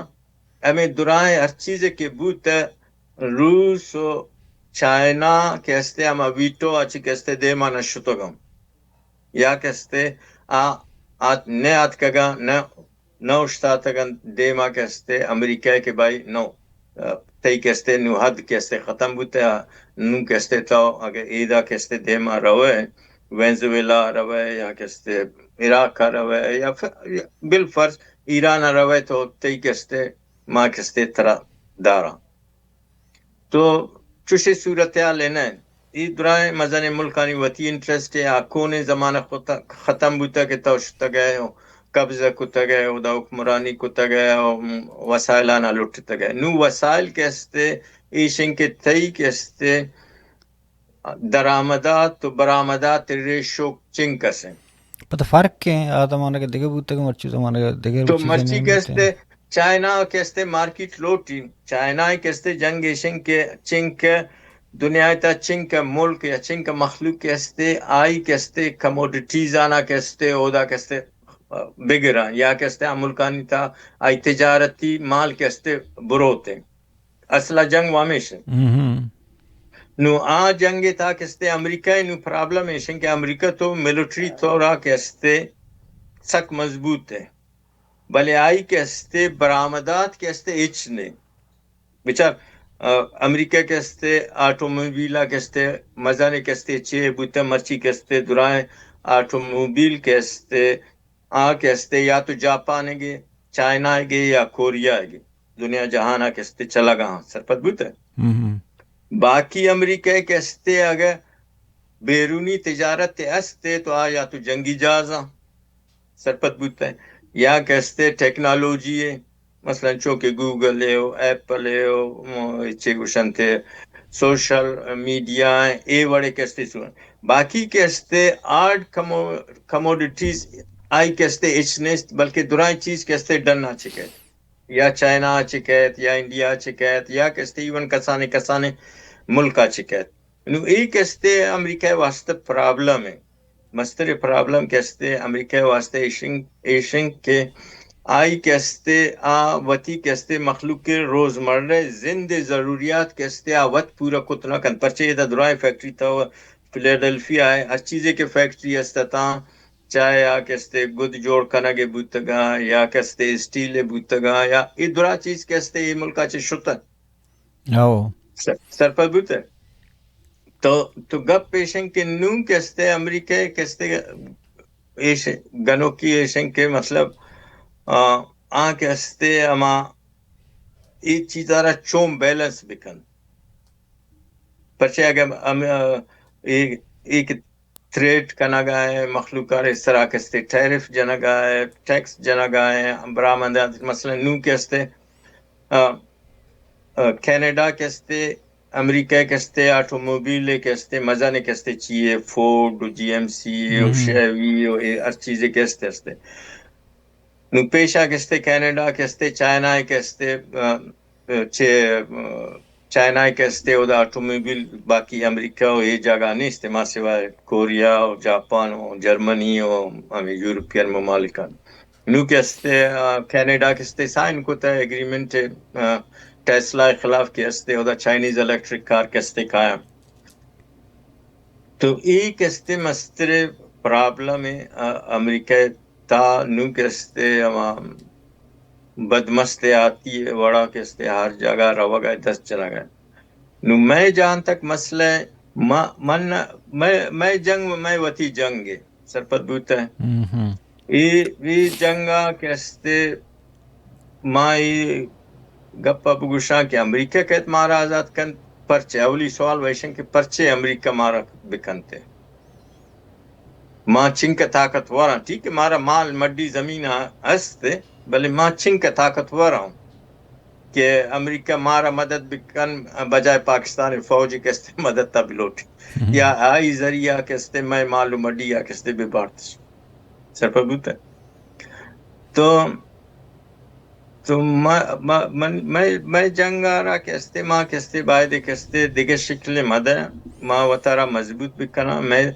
ہمیں درائیں ہر چیزے کہ بوت، روس و چائنا کہ استے ہما ویٹو آ چی کہ استے دیما نہ شتگاں، یا کہ استے آ، آ نہ آتکگاں، نہ، نہ اوشتاتگاں دیما کہ استے امریکہ کہ بھائی نو، تئی کہ استے نو حد کہ استے ختم بوتے، نو کہ استے تو اگہ ایدا کہ استے دیما روے، وینزویلا روے یا کہ استے عراق روے یا ف-، بالفرض ایران روے تو تئی کہ استے ما کہ استے ترا داراں۔ تو چوشیں صورتحال نہ انت۔ اے درائیں مزنیں ملکانی وتی انٹرسٹ ء آ کونیں زمانہ خت-، ختم بوتگ کہ تو شتگ ئے و قبضہ کتگ ئے، اودا حکمرانی کتگ ئے و وسائلانا لٹتگ ئے۔ نوں وسائل کہ استے ایشن کہ تئی کہ استے درآمدات و برآمدات ریشو چنکس انت۔ پدا فرق کئے؟ آ زمانگ دگہ بوتگ، مرچی زمانگ دگہ تو چیزے مرچی نیمگے کہ استے۔ چائنا کہ استے مارکیٹ لوٹی، چائنا کہ استے جنگ ایشن کہ چنک دنیا تا چنک ملک یا چنک مخلوق کہ استے، آئی کہ استے کموڈیٹیز آنا کہ استے اودا کہ استے بگران یا کہ استے آ ملکانی تا آئی تجارتی مال کہ استے بروتے۔ اصلا جنگ وامیش۔ نو آ جنگ تا کہ استے امریکہ نو پرابلم ایشن کہ امریکہ تو ملٹری طورا کہ استے سک مضبوط ہے، بلے آئی کہ استے برآمدات کہ استے ہچ نے۔ بچار، آ، امریکہ کہ استے آٹوموبیل کہ استے مزانے کہ استے چے بوتا، مرچی کہ استے درائیں آٹوموبیل کہ استے آ کہ استے یا تو جاپان گے، چائنا گے یا کوریا گے، دنیا جہان کہ استے چلگا ہاں، سرپد بوتا۔ باقی امریکہ کہ استے اگہ بیرونی تجارت استے تو آ یا تو جنگی جہازاں سرپد بوتہ، یا کہ استے ٹیکنالوجی ہے، مثلاً چو کہ گوگل ہے و ایپل ہے و، م، چے گوشنتے، سوشل میڈیا ہے، اے وڑے کہ استے سو۔ باقی کہ استے آرڈ کمو-، کموڈیٹیز آئی کہ استے اچ نیست، بلکہ درائیں چیز کہ استے ڈن آ چکیت، یا چائنا آ چکیت، یا انڈیا آ چکیت، یا کہ استے ایون کسانے کسانے ملک آ چکیت۔ نو اے کہ استے امریکہ واسطہ پرابلم ہے۔ مستر پرابلم کہ استے امریکہ واسطہ ایشنگ، ایشنگ کہ آئی کہ استے آ وتی کہ استے مخلوق کے روزمرہ زند ضروریات کہ استے آ وت پورا کت نہ کن۔ پرچے ادا درائیں فیکٹری تو فلیڈلفیا ہے، ہر چیزے کہ فیکٹری است تاں، چاہے آ کہ استے گد جوڑ کنگ بوتگا یا کہ استے اسٹیل بوتگا یا اے درا چیز کہ استے اے ملکا چے شتہ۔ او۔ س-، سرپد بوتہ۔ تو، تو گپ ایشن کہ نوں کہ استے امریکہ کہ استے ایش گنوکی ایشن کہ مطلب، آ، آ کہ استے ہما اے چیزارا چون بیلنس بکن۔ پرچے اگہ ہم، آ، اے، اے کہ تھریٹ کنگا ہے، مخلوقانی سرا کہ استے ٹیرف جنگا ہے، ٹیکس جنگا ہے، برآمدات، مثلاً نوں کہ استے، آ، آ، کینیڈا کہ استے، امریکہ کہ استے، آٹوموبیل کہ استے، مزن کہ استے، چیئے، فورڈ، جی ایم سی، و شیوی، و اے ہر چیزے کہ استے استے۔ نو پیشا کہ استے، کینیڈا کہ استے، چائنا کہ استے، آ، چہ، آ، چائنا کہ استے، اودا آٹوموبیل باقی امریکہ و اے جاگہ نیست، ما سوائے کوریا و جاپان و جرمنی و ہمیں یورپین ممالکان۔ نو کہ استے، آ، کینیڈا کہ استے سائن کتا ایگریمنٹ، آ، ٹیسلا خلاف کہ استے، اودا چائنیز الیکٹرک کار کہ استے کایا۔ تو اے کہ استے مستر پرابلم ہے، آ، امریکہ تا نوں کہ استے ہما بدمست آتی وڑا کہ استے ہر جاگہ روگ ء دست جنگ ء۔ نوں مئے جہان تک مسئلہ ما-، من، مئے، مئے جنگ، مئے وتی جنگ ء سرپد بوتہ۔ اے، اے جنگ ء کہ استے ما اے گپ ء بگوشاں کہ امریکہ کئیت مارا آزاد کنت، پرچے؟ اولی سوال ویشن کہ پرچے امریکہ مارا بکنت؟ ما چنکہ طاقتور آں، ٹھیک ہے، مارا مال مڈی زمین است، بلے ما چنکہ طاقتور آں کہ امریکہ مارا مدد بکن، بجائے پاکستان فوج کہ استے مدد تا بلوٹ، یا آئی ذریعہ کہ استے مئے مال و مڈی یا کہ استے ببارت۔ سرپد بوتہ۔ تو، تو ما، ما، من، مئے، مئے جنگ ء را کہ استے، ما کہ استے، باید کہ استے دگہ شکل مدہ، ما وتارا مضبوط بکناں۔ مئے،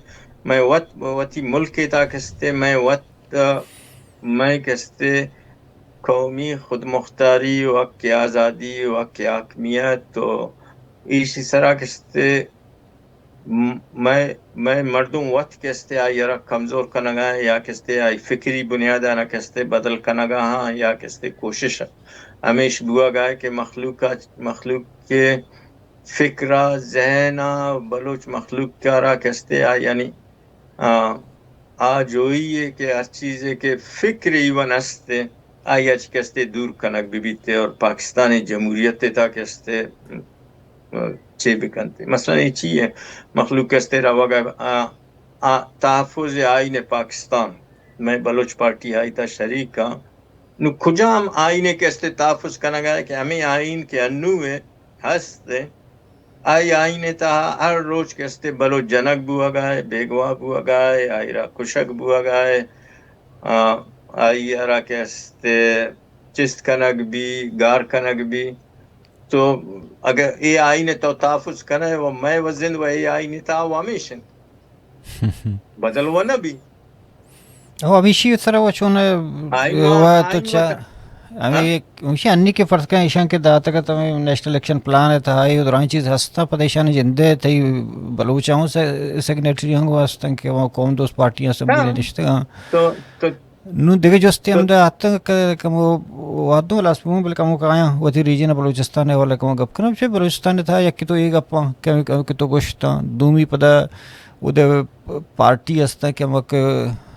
مئے وت، وتی ملک ء تا کہ استے، مئے وت، مئے کہ استے قومی خودمختاری و حق آزادی و حق حاکمیت و ایشی سرا کستے م-، مئے، مئے مردم وت کستے آئی را کمزور کنگا ہیں یا کستے آئی فکری بنیادانا کستے بدل کنگا ہاں یا کستے کوشش ہمیش بوگا ہے کہ مخلوق، مخلوق کے فکرا، ذہنا، بلوچ مخلوق کارا کستے آ، یعنی، آ، آ جوئی ہے کہ ہر چیزے کہ فکر ایون ہستے، آئی اچ کستے دور کنگ ببیتے اور پاکستان جمہوریت تا کستے، آ، چے بکنتے۔ مثلاً یہ چی ہے؟ مخلوق کستے روگا، آ، آ، تحفظ آئین پاکستان، میں بلوچ پارٹی آئی تا شریک ہاں۔ نو کجام آئین کہ استے تحفظ کنگا ہے کہ ہمیں آئین کہ انو ہے، ہست ہے، آئی آئین تہا ہر روچ کہ استے بلوچ جنگ بوگا ہے، بیگواہ بوگا ہے، آئی را کشگ بوگا ہے، آ، آئی را کہ استے چست کنگ بی، گار کنگ بی۔ تو اگر اے آئین تو تحفظ کنے و میں وزند و اے آئین تہا و ہمیش انت۔ بدل و نہ بی۔ او ہمیشی سرا و چون آئی و، و تو آئی چا-، وطن۔ ہمیں ہاں؟ ایک ہمیشی انی کے فرض کن ایشان کے داتگت ہمیں نیشنل ایکشن پلان ہے تہا اے و درائیں چیز ہستا پد ایشان جندے تئی بلوچاں سے سیگنیٹری ہوں واسطن کہ وہ قوم دوست پارٹیاں اسمبلی ہاں۔ نشتگاں۔ تو، تو نوں دگہ جستے تو ہمدا اتنت کہ کمو وھدوں لاس بوں، بلے کمو کایاں وتی ریجن بلوچستان ءِ حوالہ کمو گپ کناں۔ چہ بلوچستان ءِ تھا یکے تو اے گپاں کہ، کہ تو گوشتاں، دومی پدا اود ءَ پارٹی استاں کہ ہمک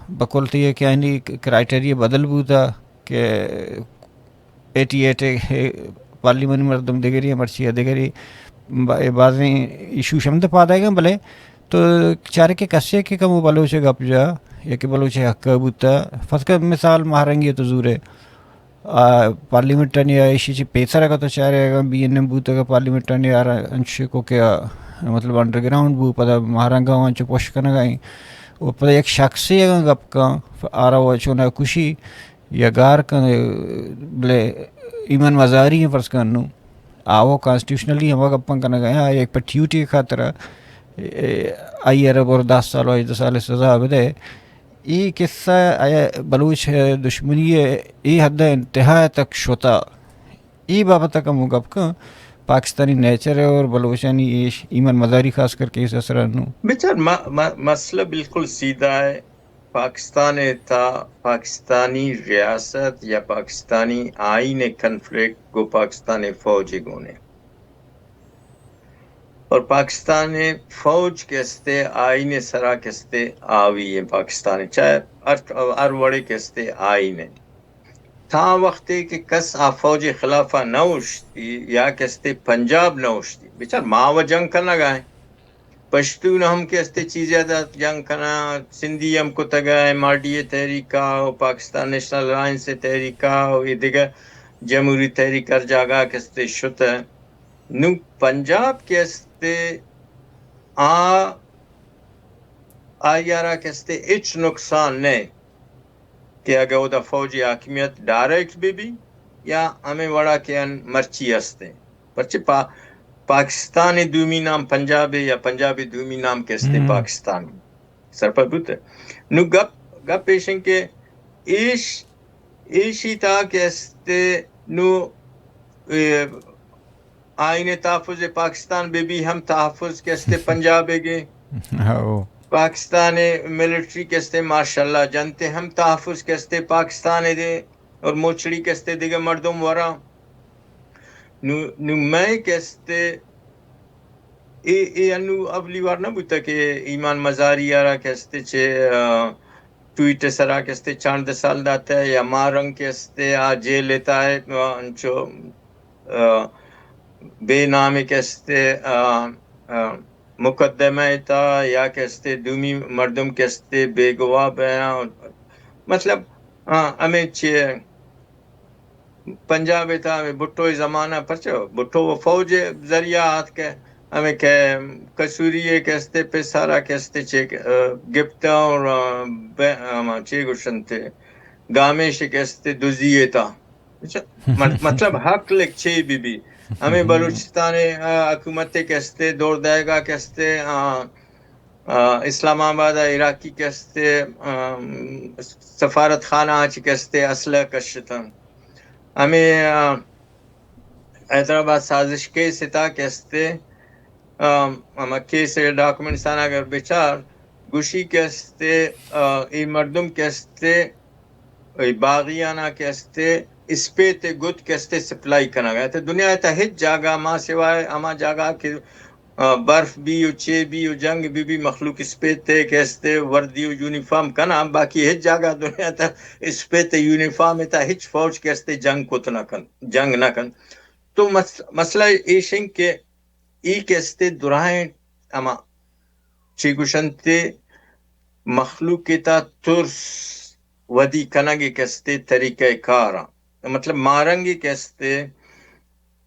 بکل تئی کہ آنی کرائٹیریا بدل بوتا کہ ایٹی ایٹ ءِ پارلیمانی مردم دگری، مرچی ءَ دگری، با-، بازیں ایشو شمد پادائیگاں، بلے تو چارے کہ کسے کہ کمو بلوچ ءِ گپ جا یا کہ بلوچ ءِ حق ءَ بوتا، فرض کن مثال ماہ رنگی تو زورے، آ، پارلیمنٹ ءَ نیا ایشی چی پیسر اگا تو چارے اگا بی این ایم بوتا کہ پارلیمنٹ ءَ نیا انچو کو کہ، آ، مطلب انڈر گراؤنڈ بو، پدا ماہ رنگا انچو پوش کنگا ایں۔ و پدا یک شخصے اگا گپ کن، آرا و چونا کشی، یا گار کن، بلے ایمن مزاری ایں فرض کن نوں۔ آ وہ کانسٹیٹیوشنلی ہما گپاں کنگ ءَ، آ یک پٹیوٹی خاطر ءَ، اے، آئی ءَ را بر دہ سال و ہژدہ سال سزا بدے۔ اے قصہ آیا بلوچ دشمنی ءِ اے حد ءَ انتہا تک شتا۔ اے بابت ءَ کمو گپ کن، پاکستانی نیچر ءِ اور بلوچانی ایش ایمن مزاری خاص کر کیس ءِ سرا نوں۔ بچار، م-، م-، مسئلہ بالکل سیدھا ہے۔ پاکستان ءِ تھا پاکستانی ریاست یا پاکستانی آئین ءِ کنفلکٹ گوں پاکستان ءِ فوج ءَ گون ایں۔ اور پاکستان ءِ فوج کہ استے آئین ءِ سرا کہ استے آوی ایں پاکستان ءِ، چاہے ہر، ہر وڑے کہ استے آئین ایں۔ تھا وقتے کہ کس آ فوج ءِ خلافا نہ اوشتی یا کہ استے پنجاب نہ اوشتی، بچار ما و جنگ کنگا ایں۔ پشتون ہم کہ استے چیزے دات جنگ کناں، سندھی ہم کتگ ءَ، ایم آر ڈی ءِ تحریک ءَ و پاکستان نیشنل الائنس ءِ تحریک ءَ و اے دگہ جمہوری تحریک ہر جاگہ کہ استے شت ءَ۔ نوں پنجاب کہ استے آ، آئی ءَ را کہ استے ہچ نقصان نہ کہ اگہ اودا فوجی حاکمیت ڈائریکٹ بہ بی یا ہمے وڑا کہ ان مرچی ہستیں۔ پرچہ پا-، پاکستان ءِ دومی نام پنجاب ءِ یا پنجاب ءِ دومی نام کہ استے ہم۔ پاکستان۔ سرپد بوت۔ نوں گپ، گپ ایش انت کہ ایش، ایشی تھا کہ استے نوں، اے، آئین تحفظ پاکستان بہ بی ہم تحفظ کہ استے پنجاب ءَ گے۔ ہو۔ پاکستان ءِ ملٹری کہ استے ماشاءاللہ جنتے ہم تحفظ کہ استے پاکستان ءَ دے اور موچڑی کہ استے دگہ مردم ورا۔ نوں، نوں مئے کہ استے اے، اے انو اولی وار نہ بوتا کہ ایمان مزاری ءَ را کہ استے چہ، آ، ٹویٹ ءِ سرا کہ استے چاردہ سال داتا یا ماہ رنگ کہ استے آ جیل ءِ تھا، آ، انچو، آ، بے نامے کہ استے، آ، آ، مقدمہ ءِ تھا یا کہ استے دومی مردم کہ استے بیگواہ بیاں۔ مطلب، آ، ہمے چہ پنجاب ءِ تھا ہمے بھٹو ءِ زمانہ پرچہ بھٹو و فوج ءِ ذریعہ آت کہ ہمے کہ قصوری ءِ کہ استے پسارا کہ استے چہ، آ، گپتا اور، آ، بہ-، ہما چے گوشنتے گامیش کہ استے دزی ءِ تھا۔ اچھا، مط-، مطلب حق لکھ چے بی بی۔ ہمیں بلوچستان، آ، حکومت کہ استے دور دائیگا کہ استے، آ، آ، اسلام آباد ءَ عراقی کہ استے، آ، سفارت خانہ ءَ چہ کہ استے اسلحہ کشتن۔ ہمیں، آ، حیدرآباد سازش کیس ءِ تہا کہ استے، آ، ہما کیس ءِ ڈاکومنٹس آں اگر بچار، گوشی کہ استے، آ، اے مردم کہ استے، اے باغیانا کہ استے، اسپیت ءِ گد کہ استے سپلائی کنگ ءَ ات۔ دنیا ءِ تہا ہچ جاگہ ما سوائے ہما جاگہ کہ آ، برف بی و چے بی و جنگ بی بی، مخلوق اسپیت ءِ کہ استے وردی و یونیفارم کناں، باقی ہچ جاگہ دنیا ءِ تہا اسپیت ءِ یونیفارم ءِ تہا ہچ فوج کہ استے جنگ کت نہ کنت، جنگ نہ کنت۔ تو مس-، مسئلہ ایش انت کہ ای کہ استے دراہیں ہما چی گوشنتے مخلوق ءِ تہا ترس ودی کنگ ءِ کہ استے طریقہ کار آں۔ مطلب مارنگ ءِ کہ استے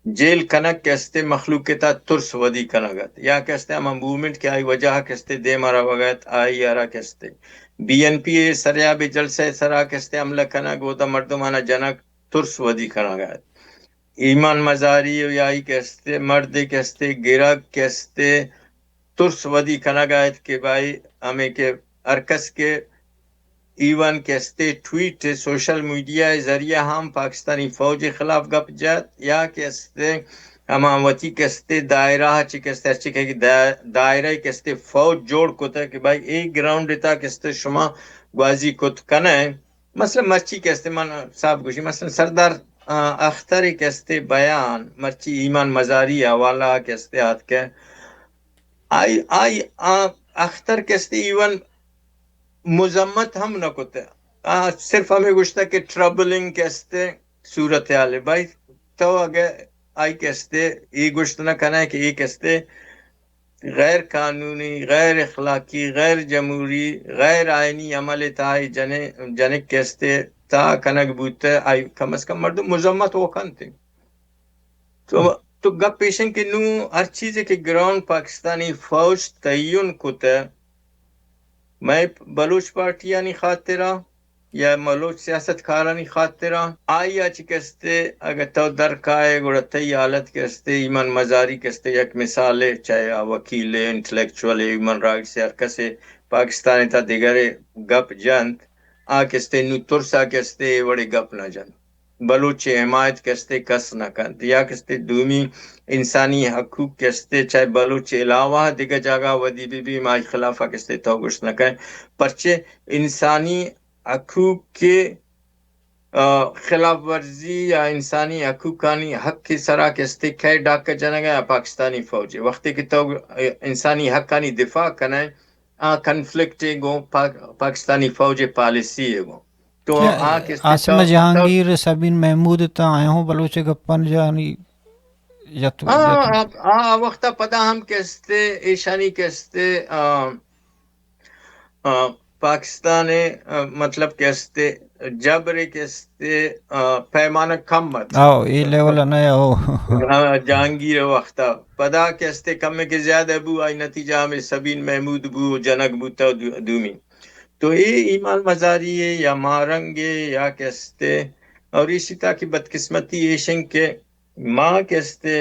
جیل کنگ کہ استے مخلوق ءِ تہا ترس ودی کنگ ات، یا کہ استے ہما موومنٹ کہ آئی وجہ کہ استے دیما روگ ات، آئی ءَ را کہ استے بی این پی ءِ سریاب ءِ جلسہ ءِ سرا کہ استے حملہ کنگ، اودا مردمانا جنگ، ترس ودی کنگ ات۔ ایمان مزاری و یا آئی کہ استے مردے کہ استے گرگ کہ استے ترس ودی کنگ ءَ ات کہ بھائی ہمیں کہ ہر کس کہ ایون کہ استے ٹویٹ، سوشل میڈیا ءِ ذریعہ ہم پاکستانی فوج ءِ خلاف گپ جت، یا کہ استے ہما وتی کہ استے دائرہ ءَ چہ کہ استے ہرچی کہ دا-، دائرہ کہ استے فوج جوڑ کتہ کہ بھائی اے گراؤنڈ ءِ تہا کہ استے شما گوازی کت کنئے۔ مثلاً مرچی کہ استے من صاحب گوشی، مثلاً سردار، آ، اختر ءِ کہ استے بیان مرچی ایمان مزاری ءِ حوالہ کہ استے آتکہ آئی، آئی، آ، اختر کہ استے ایون مذمت ہم نہ کتہ۔ آ، صرف ہمیں گوشتہ کہ ٹربلنگ کہ استے صورتحال ہے۔ بھائی، تو اگہ آئی کہ استے اے گوشت نہ کنئے کہ اے کہ استے غیر قانونی، غیر اخلاقی، غیر جمہوری، غیر آئینی عمل ءِ تہا اے جنے-، جنک کہ استے تہا کنگ بوتہ، آئی کم از کم مردم مذمت و کنت۔ تو، تو گپ ایش انت کہ نوں ہر چیزے کہ گراؤنڈ پاکستانی فوج تعین کتہ، مئے بلوچ پارٹیانی خاطرا یا بلوچ سیاست کارانی خاطرا، آئی ءَ چہ کہ استے اگہ تو در کائے گڑا تئی حالت کہ استے ایمان مزاری کہ استے یک مثالے، چاہے آ وکیلے، انٹلیکچوئلے، ہیومن رائٹس ءِ ہر کسے پاکستان ءِ تہا دگرے گپ جنت، آ کہ استے نوں ترسا کہ استے اے وڑے گپ نہ جنت۔ بلوچ ءِ حمایت کہ استے کس نہ کنت، یا کہ استے دومی انسانی حقوق کہ استے چاہے بلوچ ءِ علاوہ دگہ جاگہ ودی بہ بی، مائی خلاف کہ استے تو گوشت نہ کن۔ پرچے انسانی حقوق ءِ، آ، خلاف ورزی یا انسانی حقوقانی حق ءِ سرا کہ استے کئے ڈاکہ جنگ ءَ؟ پاکستانی فوج ءِ۔ وقتی کہ تو انسانی حقانی دفاع کنئے، آ کنفلکٹ ءِ گوں پاک-، پاکستانی فوج ءِ پالیسی ءِ گوں۔ تو آ کہ استے عاصمہ تو، تو جہانگیر، سبین محمود تا آئے ہوں بلوچ گپان جانی جت، آ، جت۔ آ، آ وقتا پدا ہم کہ استے، ایشانی کہ استے، آ، آ، پاکستان ءِ، آ، مطلب کہ استے، جبر کہ استے، آ، پیمانہ کم ات۔ آؤ، اے لیول نہ آؤ۔ آ، جہانگیر وقتا۔ پدا کہ استے کمے کہ زیادہ بو، آئی نتیجہ ہمیں سبین محمود بو، جنگ بوتا دو-، دومی۔ تو اے ایمان مزاری ءِ یا مارنگ ءِ یا کہ استے، اور اسی طرح کی بدقسمتی ایش انت کہ ما کہ استے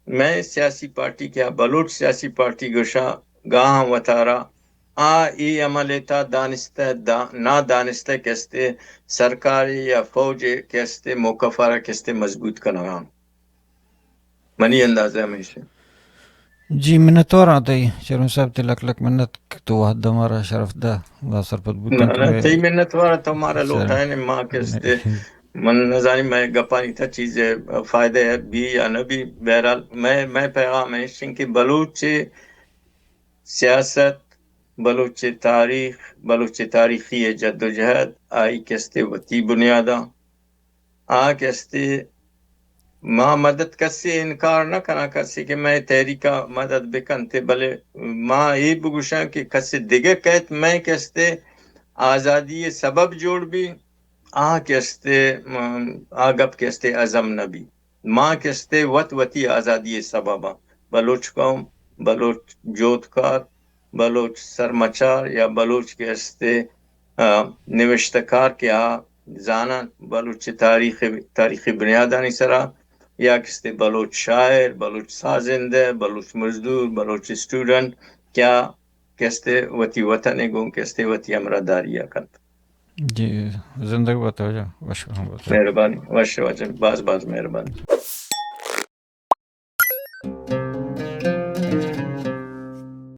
مئے سیاسی پارٹی کہ آ بلوچ سیاسی پارٹی گوشاں گاہاں وتارا آ اے عمل ءِ تہا دانستہ دا-، نادانستہ کہ استے سرکار ءِ یا فوج ءِ کہ استے موقف ءَ را کہ استے مضبوط کنگا۔ منی اندازہ ہمیش انت۔ جی، منتوار آں تئی چرون صاحب، تئی لک لک منت کہ تو وہد مارا شرف دا، ما سرپد بوتاں نہ، کہ نہ، مئے تئی منتوار، تو مارا سر-، لوٹائنے، ما کہ استے، من نزانی مئے گپانی تہا چیزے فائدہ بی یا نہ بی، بہرحال مئے، مئے پیغام ایش انت کہ بلوچ سیاست، بلوچ تاریخ، بلوچ تاریخی جدوجہد، آئی کہ استے وتی بنیاداں آ کہ استے ما مدد کسے انکار نہ کناں، کسے کہ مئے تحریک ءَ مدد بکنت، بلے ما اے بگوشاں کہ کسے دگہ کئیت مئے کہ استے آزادی ءِ سبب جوڑ بی، آ کہ استے، م-، آ گپ کہ استے ازم نہ بی۔ ما کہ استے وت وتی آزادی ءِ سبب آں۔ بلوچ قوم، بلوچ جہدکار، بلوچ سرمچار یا بلوچ کہ استے، آ، نوشتہ کار کہ آ زاناں بلوچ تاریخ، تاریخی بنیادانی سرا، یا کہ استے بلوچ شاعر، بلوچ سازندہ، بلوچ مزدور، بلوچ اسٹوڈنٹ کہ آ کہ استے وتی وطن ءِ گوں کہ استے وتی ہمراہداری ءَ کنت۔ جی، زندگ بات واجہ، وش بات۔ مہربانی، وش واجہ، باز باز مہربانی۔